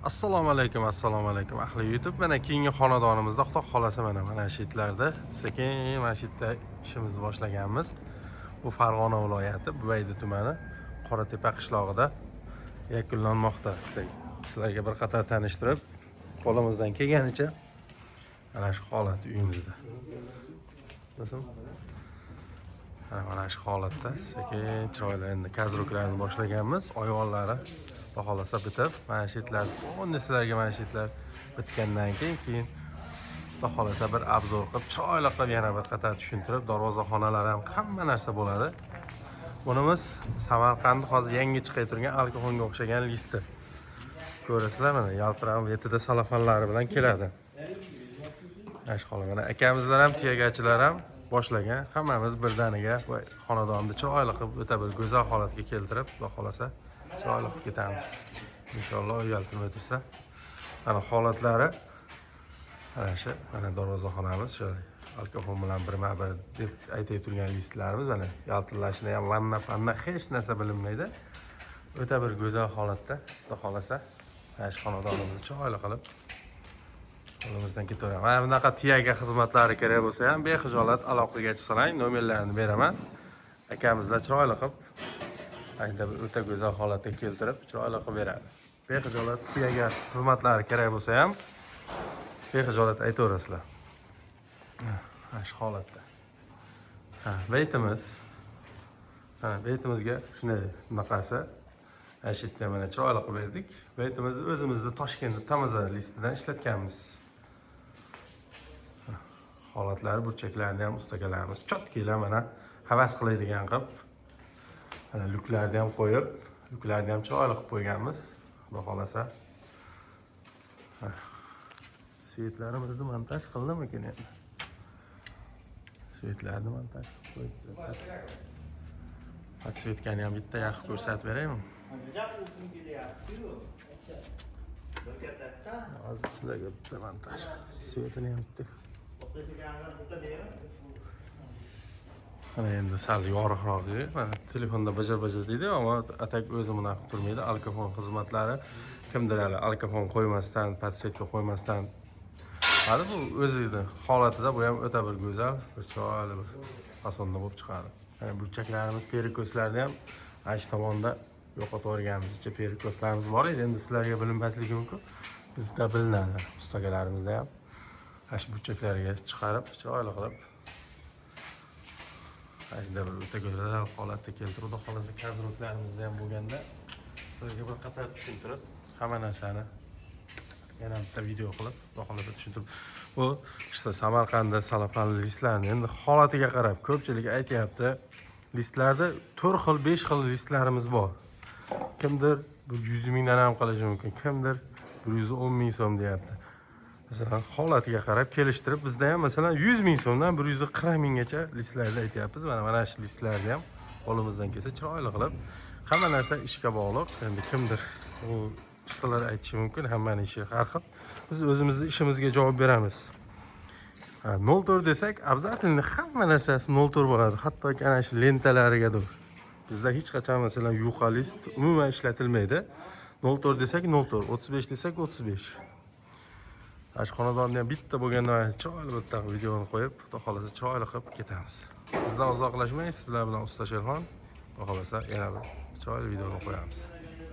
Assalomu alaykum, assalomu alaykum, ahli YouTube. Mana keyingi xonadonimizda, Xudo xolasa, mana shu yerlarda sekin mana shu yerda ishimizni boshlaganmiz. Bu Farg'ona viloyati, Buvayda tumani, Qoratepa qishlog'ida yakunlanmoqda. Sizlarga bir qator tanishtirib, qo'limizdan kelganicha mana shu holat uyimizda. Nasıl? Mana shu holatda sekin chiroyli endi козырёк larni boshlaganmiz. Ayvonlari, Xudo xohlasa, bitib, mana shu yerlar, endi sizlarga mana shu yerlar bitgandan keyin Xudo xohlasa bir обзор qilib, chiroyli qilib yana bir qator tushuntirib, darvozaxonalar ham, hamma narsa bo'ladi. Bunimiz Samarqandda hozir yangi chiqib turgan alkoholga o'xshagan listi. Ko'rasizlar, mana yaltirab betida salafanlari bilan keladi. Mana shu holat. Mana akamizlar ham, tiyagachilar ham boshlagan. Hammamiz birdaniga bu xonadonni chiroyli qilib, o'ta bir go'zal holatga keltirib, Xudo xohlasa, chiroyli qilib ketamiz. Inshaalloh, uyaltirmay tursa. Mana holatlari mana shu, mana darvozaxonamiz shu alkofon bilan birma-bir deb aytib turgan listlarimiz, mana yaltirlashini ham, vanna panna hech narsa bilinmaydi. O'ta bir go'zal holatda, Xudo xohlasa, mana shu xonadonimizni chiroyli qilib qo'limizdan ketaveradi. Mana bunaqa tiyaga xizmatlari kerak bo'lsa ham, bexijolat aloqaga chiqsalang, nomerlarini beraman. Akamizlar chiroyli qilib, ayda bir o'ta go'zal holatga keltirib, chiroyli qilib beradi. Bexijolat tiyaga xizmatlari kerak bo'lsa ham, bexijolat aytaverasizlar. Mana shu holatda. Ha, beytimiz. Ha, beytimizga shunday bunaqasi. Mana shu yerda mana chiroyli qilib berdik. Beytimizni o'zimizda Toshkentda tomaza listidan ishlatganmiz. Holatlari, burchaklarni ham ustakalarimiz чёткий lar, mana havas qiladigan qilib, mana lyuklarni ham qo'yib, lyuklarni ham chiroyli qilib qo'yganmiz, Xudo xohlasa. Ha. Свет larimizni montaj qildimikin endi? Свет larni montaj qilib qo'yibdi. Подсветка ni ham bitta yoqib ko'rsatib beraymi? Kelyapti-yu. Bir katta. Hozir sizlarga bitta montaj. Свет ini ham bitta. O'qiydiganlar bitta deymi? Mana endi sal yorug'roq. Mana telefonda bajar bajar deydi, ammo atak o'zi bunaqa qilib turmaydi. Alkofon xizmatlari, kimdir hali alkofon qo'ymasdan, подсветка qo'ymasdan hali bu o'zini holatida bu ham o'ta bir go'zal, bir chiroyli bir fasonda bo'lib chiqadi. Mana burchaklarimiz, перекос larni ham mana shu tomonda yo'qotib yuborganmiz. Icha перекос larimiz bor edi, endi sizlarga bilinmasligi mumkin. Bizda bilinadi, ustakalarimizda ham. Mana shu burchaklarga chiqarib, chiroyli qilib, mana shunday bir o'ta go'zal holatda keltirib, Xudo xohlasa, козырёк larimizda ham bo'lganda sizlarga bir qator tushuntirib, hamma narsani yana bitta video qilib, Xudo xohlasa, tushuntirib. Bu işte Samarqandda salafanli listlarni endi holatiga qarab ko'pchilik aytyapti. Listlarda to'rt xil, besh xil listlarimiz bor. Kimdir 100 mingdan ham qilishi mumkin, kimdir 110 ming so'm deyapti. Masalan, holatiga qarab kelishtirib, bizda ham, masalan, 100 ming so'mdan 140 minggacha listlarni aytyapmiz. Mana shu listlarni ham qo'limizdan kelsa chiroyli qilib, hamma narsa ishga bog'liq. Endi kimdir, u ustalar aytishi mumkin, hammani ishi har xil. Biz o'zimizni ishimizga javob beramiz. Ha, 0,4 desak, обязательно hamma narsasi 0,4 bo'ladi, hattoki ana shu lentalarigadir. Bizda hech qachon, masalan, yuqa list umuman ishlatilmaydi. 0,4 desak 0,4, 35 desak 35. Mana shu xonadonni ham bitta bo'lganda mana chiroyli bitta videoni qo'yib, Xudo xohlasa, chiroyli qilib ketamiz. Bizdan uzoqlashmang, sizlar bilan usta Sherxon. Xudo xohlasa, yana bir chiroyli videoni qo'yamiz.